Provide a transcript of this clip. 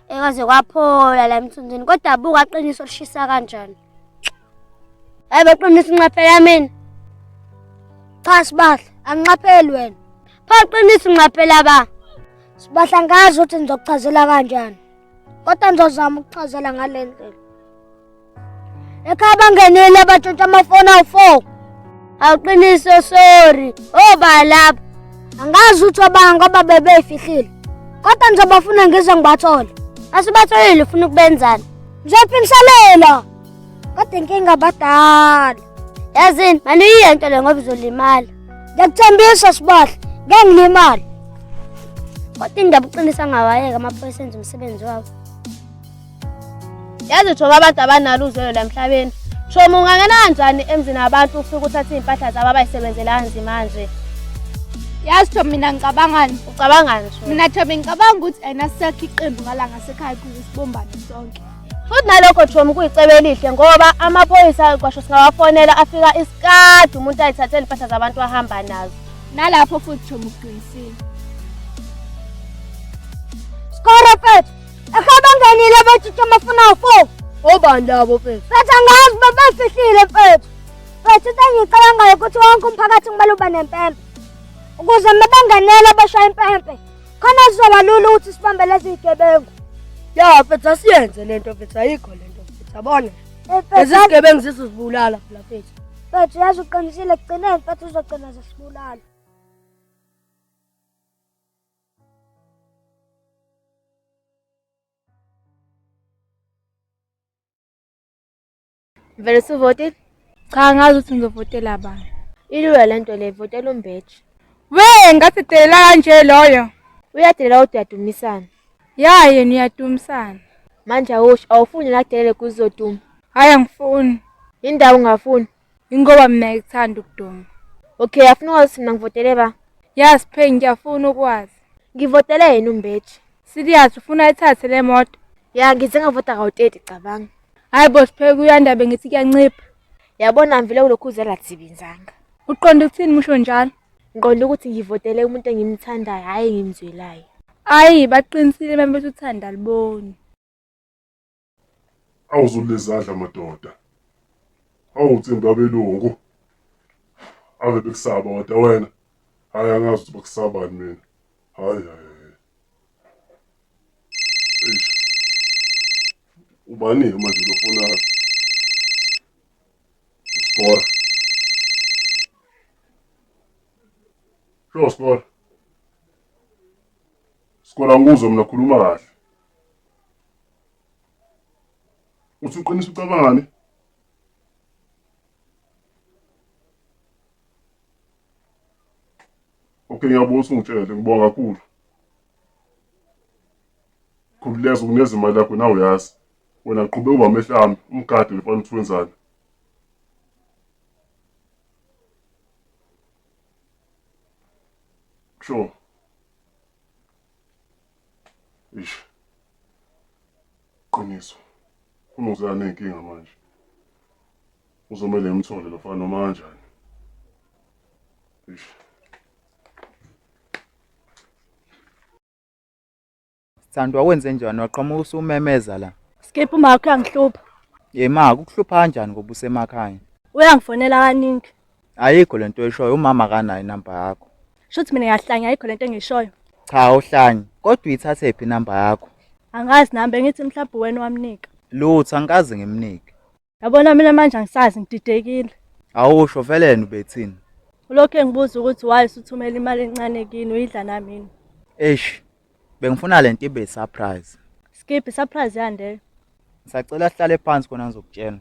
Ekwaze kwaphola la emthunzini kodwa buka qiniso lishisa kanjani. Hayi baqinisa unqaphela mina. Cha Sibahle, anginqapheli wena. Pho qinisa unqaphela ba. Sibahle angazi ukuthi ngizokuchazela kanjani. Kodwa ngizozama ukuchazela ngale ndlela. Ekhaya bangenile batshontsha amafoni awu-four. Awuqiniso sorry. Oba lapha. Angazi ukuthi obani ngoba bebeyifihlile. Kodwa ngizobafuna ngize ngibathole. Asibatholile ufuna ukubenzani? Ngizophindiselela. Kodwa inkinga abadala. Yazini, manje uyiyento le ngoba uzolimala. Ngiyakuthembisa Sibahle, ngeke ngilimale. Kodwa indaba uqinisa ngawayeka amaphoyisa enza umsebenzi wawo. Yazi Thomi abantu abanalo uzwelo la emhlabeni. Thomi ungangena kanjani emzini wabantu ufike uthathe iy'mpahla zabo abayisebenzela kanzima nje? Yazi Thomi mina ngicabangani? Ucabangani Thomi? Mina Thomi ngicabanga ukuthi ena sakhe iqembu ngala ngasekhaya ukuze sibombane sonke. Futhi nalokho Thomi kuyicebo elihle ngoba amaphoyisa kwasho singawafonela afika isikade umuntu ayithathele impahla zabantu ahamba nazo. Nalapho futhi Thomi uqinisile. Skora mfethu. Ekhaya bangenile batshitsha amafoni awu-four. Obani labo mfethu? Mfethu angazi babefihlile mfethu. Mfethu into engiyicabangayo ukuthi wonke umphakathi kumele ube nempempe. Ukuze uma bengenela bashaya impempe. Khona kuzoba lula ukuthi sibambe lezi zigebengu. Ya mfethu asiyenze lento mfethu ayikho lento mfethu yabona. Lezi zigebengu zizosibulala phela mfethu. Mfethu yazi uqinisile ekugcineni mfethu uzogcina zisibulala. Vele usuvotile? Cha angazi ukuthi ngizovotela bani. Ilula le nto le, votela uMbeje. We ngathi delela kanje loyo. Uyadelela kodwa uyadumisana. Ya yena uyadumisana. Manje awusho awufuni nakudelele kuzoduma. Hhayi angifuni. Yindaba ungafuni? Ingoba mina ngikuthanda ukuduma. Okay, afuna ukwazi mina ngivotele ba? Ya Siphe ngiyafuna ukwazi. Ngivotele yena uMbeje. Serious ufuna ayithathe le moto? Ya ngize ngavota kawu-30 cabanga. Hayi bo Siphe kuyanda bengithi kuyancipha. Yabona mvile kulokhu uzela dzibinzanga. Uqonda ukuthini musho njalo? Ngiqonda ukuthi ngivotele umuntu engimthandayo hhayi engimzwelayo. Ayi baqinisile uma bethi uthanda aliboni. Awuzulu lezandla madoda. Awu nsimbi abelungu. Ave bekusaba kodwa wena. Hayi angazi ukuthi bakusabani mina. Hayi hayi. Eish. Ubani manje lo fona? Score. Sure score. Score angikuzwa mina khuluma kahle. Uthi uqinisa ucabangani? Okay ngiyabonga usungitshele ngibonga kakhulu. Khululeka ukuneza imali yakho nawe uyazi. Wena qhubeka uba amehlo ami umgade mfana uthi wenzani. Sure. Eish. Qiniso. Unozana nenkinga manje. Uzomele ngimthole lo mfana noma kanjani. Eish. Sithandwa wenze njani waqhamuka usumemeza la? Skip umakho uyangihlupha. Ye ma kukuhlupha kanjani ngoba usemakhaya? Uyangifonela kaningi. Ayikho lento oyishoyo umama akanayo inamba yakho. Shuthi mina ngiyahlanya ayikho lento engiyishoyo. Cha uhlanye kodwa uyithathe phi inamba yakho? Angazi nami bengithi mhlawumbe wena wamnika. Lutho angikaze ngimnike. Yabona mina manje angisazi ngididekile. Awusho vele yena ubethini? Ulokhu engibuza ukuthi why usuthumela imali encane kini uyidla nami yini? Eish. Bengifuna lento ibe surprise. Skip surprise yani leyo. Ngisacela sihlale phansi khona ngizokutshela.